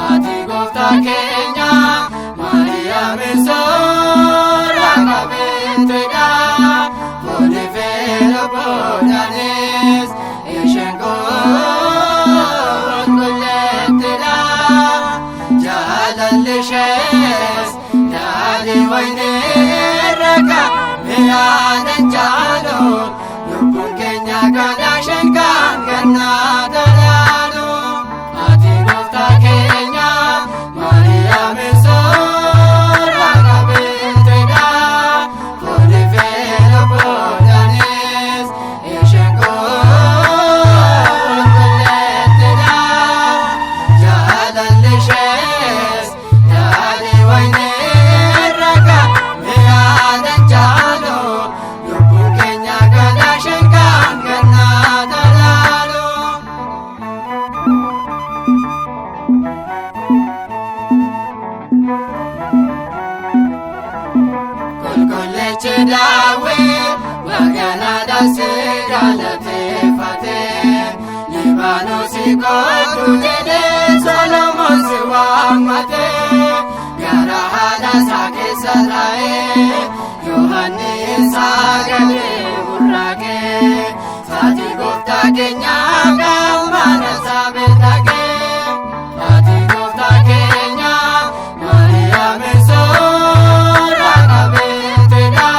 Ati gooftaa keenya Maariyaam soora qabeettidha. Foonii fi lubbuudhaanis isheen qulqulleettidha. Jaalalli ishees daadhii wayinii raqa mi'aanan caalu. Lubbuun keenya kan isheen kan kennaa talaalu. Ati gooftaa keenya Maariyaam soora qabeettidha. Foonii fi lubbuudhaanis isheen qulqulleettidha. Jaalalli ishees daadhii wayinii raqa mi'aanan caalu. Lubbuun keenya kan isheen kan kennaa talaalu. Qulqullichi Daawit magaalaa si galateeffate. Libaanoos kottu jedhee Solomoon si waammate. Gara haadha isaa keessa taa'ee Yohaannis sagalee burraaqee. Ati gooftaa keenya kan mana isaa beekake. Ati gooftaa keenya Maariyaam soora qabeettidha.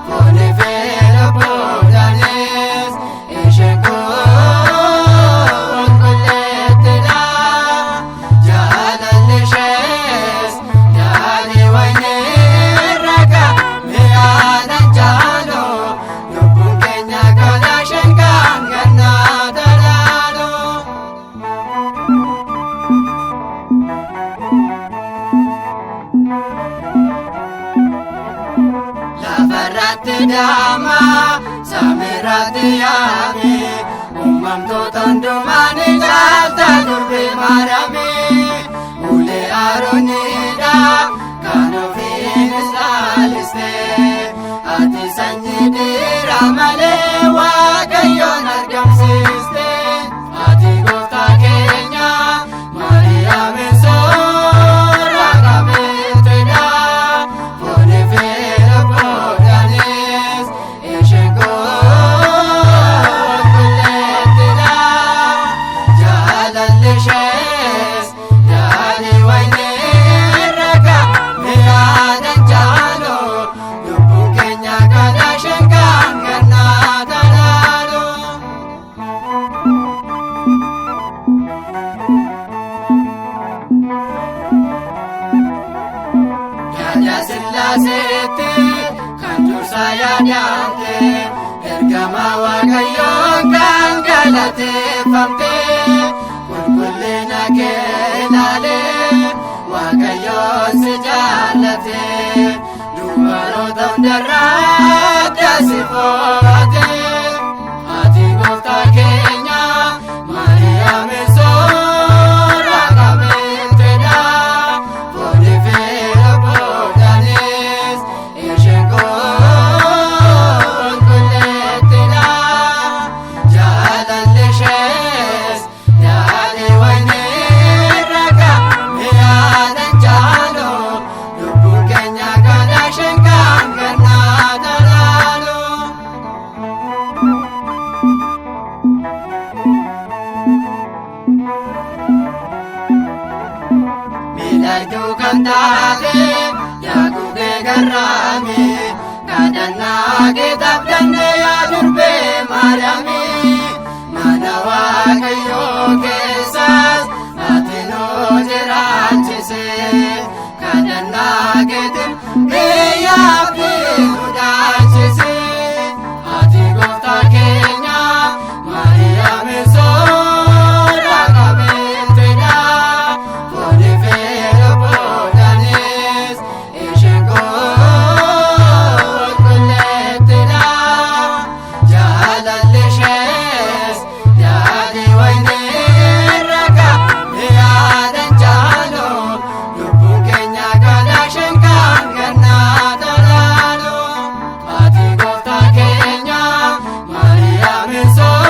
Foonii fi lubbuudhaanis isheen qulqulleettidha. Jaalalli ishees daadhii wayinii raqa mi'aanan caalu. Lubbuun keenya kan isheen kan kennaa talaalu. Lafarratti daama samiirratti yaame uumamtoota hundumaan caalta durbe maarame ulee arooniidha kan ofiinis laaliste ati sanyii dhiiraa malee waaqayyoon argamsiiste ati gooftaa keenya Maariyaam soora qabeettidha. Foonii fi lubbuudhaanis isheen qulqulleettidha. Jaalalli ishees daadhii wayinii raqa mi'aanan caalu. Lubbuun keenya kan isheen kan kennaa talaalu. Yaada Sillaaseetti kan dursa yaadamte ergama Waaqayyoon kan galateeffamte qulqullina kee ilaalee Waaqayyoon si jaallate dubaroota hundarraa adda si fo'ate. Ati gooftaa keenya Maariyaam soora qabeettidha. Foonii fi lubbuudhaanis isheen qulqulleettidha. Jaalalli ishees daadhii wayinii raqa mi'aanan caalu. Lubbuun keenya kan isheen kan kennaa talaalu. Miidhagduu kan taate yaa gugee garraame kadhannaa keetaaf dandee yaa durbee Maariyaami mana Waaqayyoo keessaas ati nu jiraachise kadhannaa keetiin biyyaaf nu dhaalchise. Ati gooftaa keenya Maariyaam soora qabeettidha. Foonii fi lubbuudhaanis isheen qulqulleettidha. Jaalalli ishee Maariyaamiin.